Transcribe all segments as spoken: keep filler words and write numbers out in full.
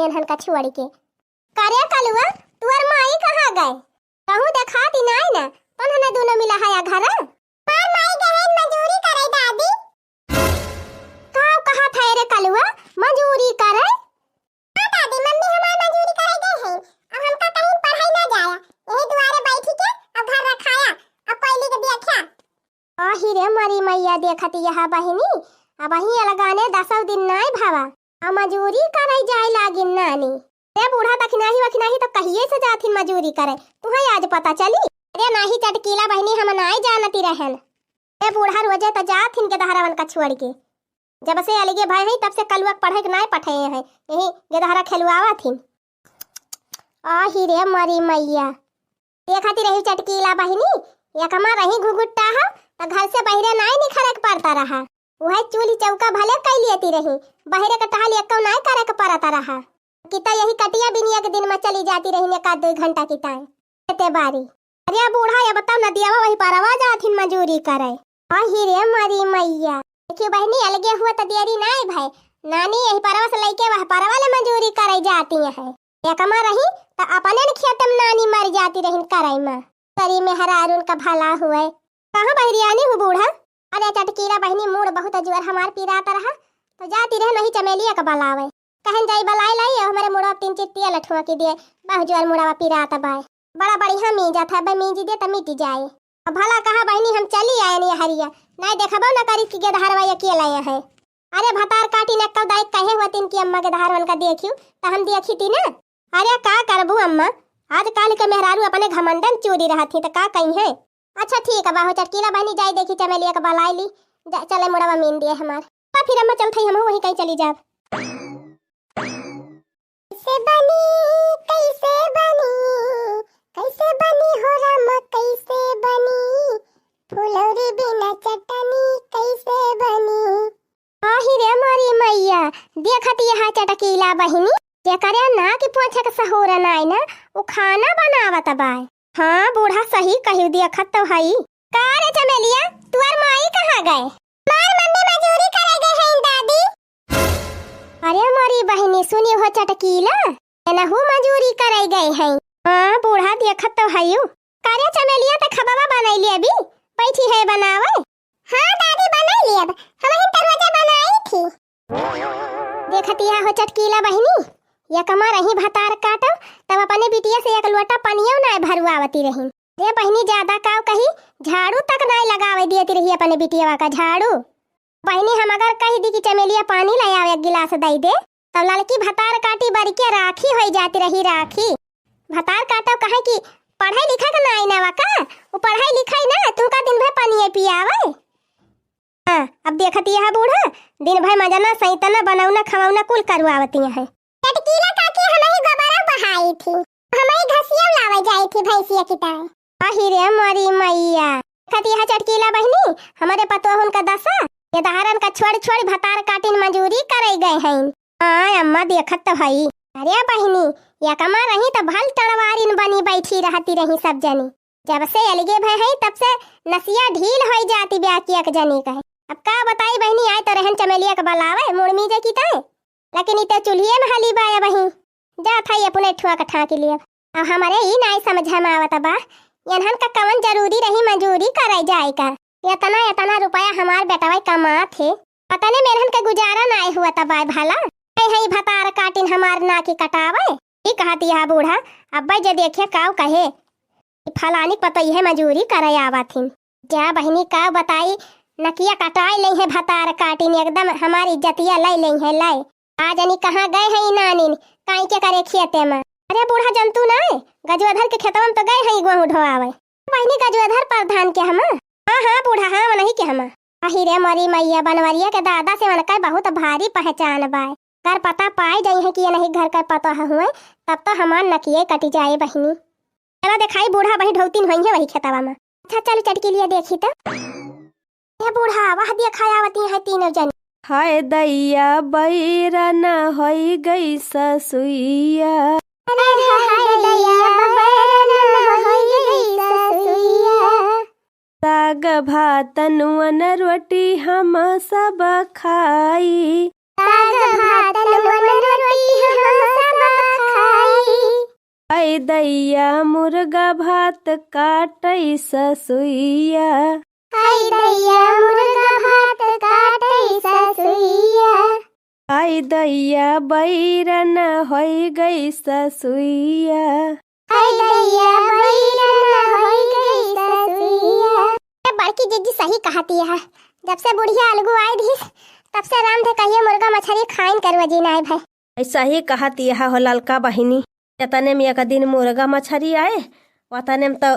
इन्हन का छोड़ के। करे कलुआ, तुअर माई कहाँ गए? कहूँ देखाती नाई ना, तोन्हने दुनो मिला है या घर? मार माई गए हैं मजूरी करे दादी। का कहा था रे कलुआ, मजूरी करे? हाँ दादी, मम्मी हमार मजूरी करे गए हैं। अब हमका कहीं पढ़ाई ना जाया, यही दुआरे बैठी के अब घर रखाया, अब कोयली के दिया क्या? आही रे मरी मैया, देखत यह बहिनी, अबहीं अलगाने दसौ दिन नाई भवा, आ मजूरी करइ जाए लागिन नानी। रे बूढ़ा, दखिनाही वखिनाही तो कहिए से जाथिन मजूरी करे, तुहइ आज पता चली? अरे नाहीं चटकीला बहिनी, हम नाई जानती रहन। रे बूढ़ा, रोजे तो जाथिन गेदहरवन का छोड़ के, जब से अलगे भए हैं तब से कलुआ के पढ़े के नाई पठे हैं, यही गेदहरा खेलवावथिन। आही रे मरी मैया, देखती रही चटकीला बहिनी, एकमा रही घुघुट्टा ह, त घर से बहिरे नाई निखरे के पड़ता रहा। उहे चूल्ही चौका भले कई लेती रही, बहिरे के टहल एक्को नाई करे के पड़ता रहा। कि त यही कटिया बिन एक दिन में चली जाती रही, एक आध दो घंटा की ताई। एते बारी। अरे बूढ़ा, अब तब नदियावा वही पारवा जाथिन मजूरी करे। आही रे मरी मैया। देखियो बहिनी, अलगे हुआ त देरी नाई भय। नानी यही परवा से लइके वह परवा ले मजूरी करे जाती है। एकमा रही त अपने न खेते में नानी मर जाती रही करई में। करी मेहरारून का भला हुए। कहाँ बहिरियानी हूँ बूढ़ा? अरे चटकीला बहिनी, मूड़ बहुत जोर हमार पिरात रहा, तो जाती रहे नहीं चमेलिया का बलावे। कहन जाई बलाई लाई, हमरे मुड़वा तीन चार तेल ठुआ के दिए, बहुत जोर मुड़वा पिरात बाय। बड़ा बढ़िया मींजत है, बे मींजी दे त मिट जाए। अब भला कहा बहिनी, हम चली आए नहीं हरिया, नहीं देखबो न करी कि गेदहरवा अकेला है। अरे भतार काटी न कब दाई कहे होतिन कि अम्मा गेदहरवन का देखियो, त हम देखी थी ना। अरे का करबू अम्मा, आजकल के मेहरारू अपने घमंडन चूरी रहत ही, त का कही है। अच्छा ठीक है, बाहो चटकीला बहिनी, जाई देखी चमेलिया का बलाई ली, जा, चले मुड़वा मीन दिए हमार। तो फिर अम्मा चलत हई, हमहू वहीं कहीं चली जाब। कैसे बनी, कैसे बनी, कैसे बनी हो राम, कैसे बनी? फुलौरी बिना चटनी कैसे बनी? आही रे मोरी मैया, देखत यह चटकीला बहिनी, जेकरे ना कि पोछे के सहूर नाई ना, उ खाना बनावत बाय। हाँ बूढ़ा, सही कहियो, देखत तो हई। का रे चमेलिया, तुअर माई कहाँ गए? मार मम्मी मजूरी करे गए हैं दादी। अरे मोरी बहिनी, सुनी हो चटकीला, एनहू मजूरी करे गए हैं। हाँ बूढ़ा, देखत तो हयू। का रे चमेलिया, त खबवा बनाई ले अभी, बैठी है बनावे। हाँ दादी, बनाई लेब, हमहिन त रोजा बनाई थी। देखत यह हो चटकीला बहिनी, एकमा रही भतार काटो, तब अपने बिटिया से एक लोटा पनियो ना भरुआवती रही। रे बहिनी, ज्यादा काव कही, झाड़ू तक नाई लगावे दियती रही अपने बिटिया का झाड़ू। बहिनी, हम अगर कही दी कि चमेलिया पानी ले आवे, एक गिलास दई दे, तब ललकी भतार काटी बरिके राखी होई जाती रही, राखी। भतार काटो कहे कि पढ़ाई लिखा के नाई ना वा का, वो पढ़ाई लिखाई ना, तू का दिन भर पानी पियावे। हाँ, अब देखत यह बूढ़ा, दिन भर मजना, सैतना, बनौना, खवौना कुल करवावती हैं। चटकीला काकी हमही गोबरा बहाई थी, हमही घसिया लावे जाई थी भैंसिया की ताई। आही रे मोरी मैया, देखत यह चटकीला बहिनी, हमरे पतोहुन का दशा, ये दहारन का छोड़ छोड़ भतार काटिन मजूरी करे गए हैं। हाँ अम्मा, देखत तो हई। अरे बहिनी, एकमा रही त भल टड़वारिन बनी बैठी रहती रही सब जनी। जब से अलगे भय है, तब से नसिया ढील होई जाती ब्याह की एक जनी कहे। अब का बताई बहिनी, आए तो रहन चमेलिया के बलावे, मुड़ मीजे की ताए। लेकिन इते चूल्हिए में हली बाय बही। जा था ये अपने ठुआ के ठाकी लिए। अब हमारे ई नाई समझ में आवत बा, इन्हन का कवन जरूरी रही मजूरी करे जाए का। इतना, इतना रुपया हमार बेटवा कमात है, पता नहीं मेरहन के गुजारा नाई हुआ तब आए भला। ऐ हई भतार काटिन हमार नाकी कटावे। ई कहत यह बूढ़ा, अब्बे जे देखिए काव कहे, ई फलानी पतई है मजूरी करे आवत हिन। जा बहिनी का बताई, नकिया कटाई लई है भतार काटिन, एकदम हमार इज्जतिया लई लई है, लई। आ जनी कहाँ गए हैं ई नानिन, काई के करे खेते में। अरे बूढ़ा जंतु ना, गजुआधर के खेतवा में तो गए हैं ई गोहूँ ढोआवे। बहिनी गजुआधर प्रधान के हमा? हाँ, हाँ बूढ़ा, हाँ, वनही के हमा। आही रे मोरी मैया, बनवरिया के दादा से वनकर बहुत भारी पहचान बाय। अगर पता पाई जाई है कि ये नहीं घर का पतोह हुए, तब तो हमार नकिये कटी जाए बहिनी। चला देखाई बूढ़ा, वही ढौतीन होई है वही खेतवा में। अच्छा चल चटकीलिया देखी तो। ए बूढ़ा, वह देखा आवती है तीनों जनी। हाय दैया, बैरन होई गई ससुइया। अरे हाय दैया, बैरन होई गई ससुइया। साग भात नुअन रोटी हम सब खाई। साग भात नुअन रोटी हम सब हाय दैया मुर्गा भात काटै ससुइया। हाय दैया मुर्गा भात काटै ससुइया। हाय दैया बैरन होइ गै ससुइया। हाय दैया बैरन होइ गै ससुइया। ए बड़की जिज्जी सही कहती है, जब से बुढ़िया अलगू आइ दिहिस, तब से राम धे कहिए मुर्गा मछरी खाइन करुआ जी नाय भै। ऐसा ही कहत यह हो ललका बहिनी, जतने में एक दिन मुर्गा मछरी आए, वतने में तो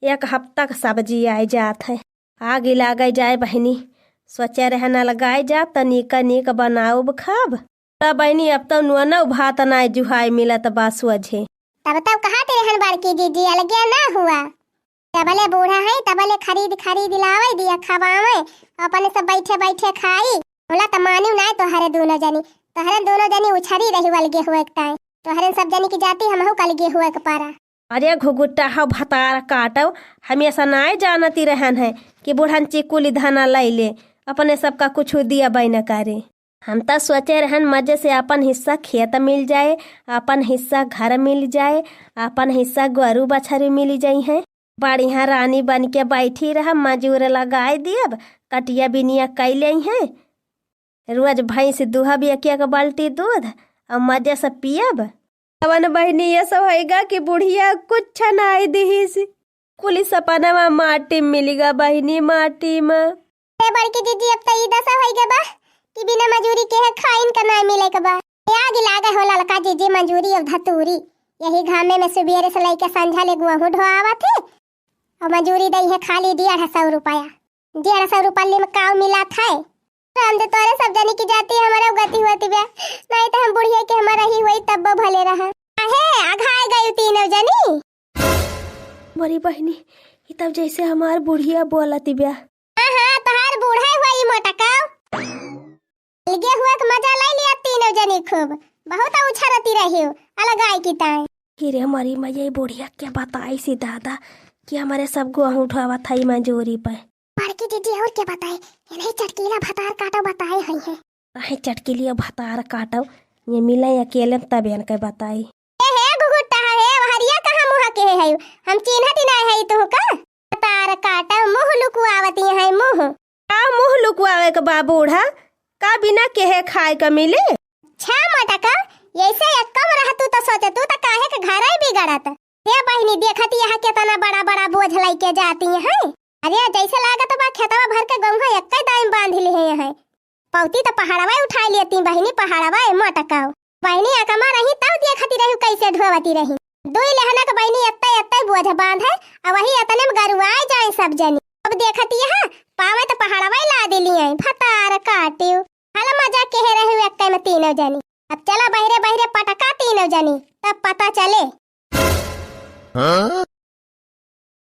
एक हफ्ता का सब्जी आए जात है। आग लागे जाए बहिनी, सोचे रहन अलगाए जाब त नीक नीक बनाउब खाब। त बहिनी अब तो नुआ नौ भात नाय जुहाए मिलत बा सोझे। तब तब कहत रहन बड़की जिज्जी अलगे ना हुआ। जबले बूढ़ा है, तबले खरीद, खरीद लावे दिया, खवावे, अपने सब बैठे, बैठे खाई। बोला त मानिउ नाय तोहरे दोनों जनी, तोहरे दोनों जनी उछरी रही अलगे हुए के ताई। तोहरे सब जनी की जाति हमहू के अलगे हुए के परा। अरे घुघुट्टा हौ भतार काटौ, हमेशा नाय जानती रहन है कि बूढ़न चिकुली धना लै ले, अपने सबका कुछ दिया बैन करे। हम त सोचे रहन मजे से अपन हिस्सा खेत मिल जाए, अपन हिस्सा घर मिल जाए, अपन हिस्सा गोरू बछरू मिल जाई है। बढ़िया रानी बन के बैठी रह, मजूर लगाए दियब, कटिया बिनिया कइ लेई है। रोज भैंस दुहब एक एक बाल्टी दूध अउ मजे से पियब। अवन बहिनी ये सब होइगा कि बुढ़िया कुछ नाई दिहिस। कुली सपनवा माटी मिलिगा बहिनी, माटी में। ए बड़की जिज्जी, अब त ई दसा होइगा बा कि बिना मजूरी के है खाइन का नाई मिले के बा। ए आग लागे हो ललका जिज्जी, मजूरी अब धतूरी। यही घामे में सुबेरे से लइके संझा ले गोहूँ ढोआवत है। अउ मजूरी दई है खाली डेढ़ सौ रुपया। डेढ़ सौ रुपया में काव मिलत है? राम दे तोरे सब जनी की जाति हमारा गति होती बे, नाई त हम बुढ़िया के हमारा ही होई तब्बो भले रहा। आहे, अघाए गई तीनों जनी। मोरी बहिनी, ई तब जैसे हमार बुढ़िया बोलती बे। हाँ, हाँ, तोहार बूढ़े होई मोटकाव। अलगे हुआ के मजा लै लिया तीनों जनी खूब। बहुत उछरती रही हो, अलगाई की ताई। कि रे मोरी मैया, ई बुढ़िया के बताई सी दादा कि हमारे सब गोहूँ उठवावत है मजूरी पे। बड़की जिज्जी और के बताई, इन्हें चटकीला भतार काटो बताए है, है। काहे चटकीलिया भतार काटो, ये मिले अकेले में तब इनके बताई। ए हे घुघुट्टा हे, वहरिया कहाँ मुँह के है? हम चिन्हत ही नाय है तुहका। भतार काटो, मुँह लुकुआवती है मुँह। का मुँह लुकुआवे के बा बूढ़ा? का बिना केहे खाए के मिले? छा मटका, ऐसे एक्कम रहतू त सोचतू त काहे के घरे बिगड़त। हे बहिनी, देखत यहाँ केतना बड़ा बड़ा बोझ लइके जाती हैं। अरे जैसे लागत बा खेतवा भर के गौहा एक्के दाई में बांध लिहे हैं। पौती त पहाड़वा उठाई लेती बहिनी, पहाड़वा ए मटका। बहिनी अकमा रही तब देखती रही कैसे ढोवती रही। दुई लहना के बहिनी एत्ते एत्ते बोझ बांधे, अउ वही एतने में गरुआए जाए सब जनी। अब देखती है, पावे त पहाड़वा ला दिली है, भतार काटियो। हल मजा केहे रही एक्के में तीनों जनी। अब चला बहिरे बहिरे पटका तीनों जनी, तब पता चले। हाँ?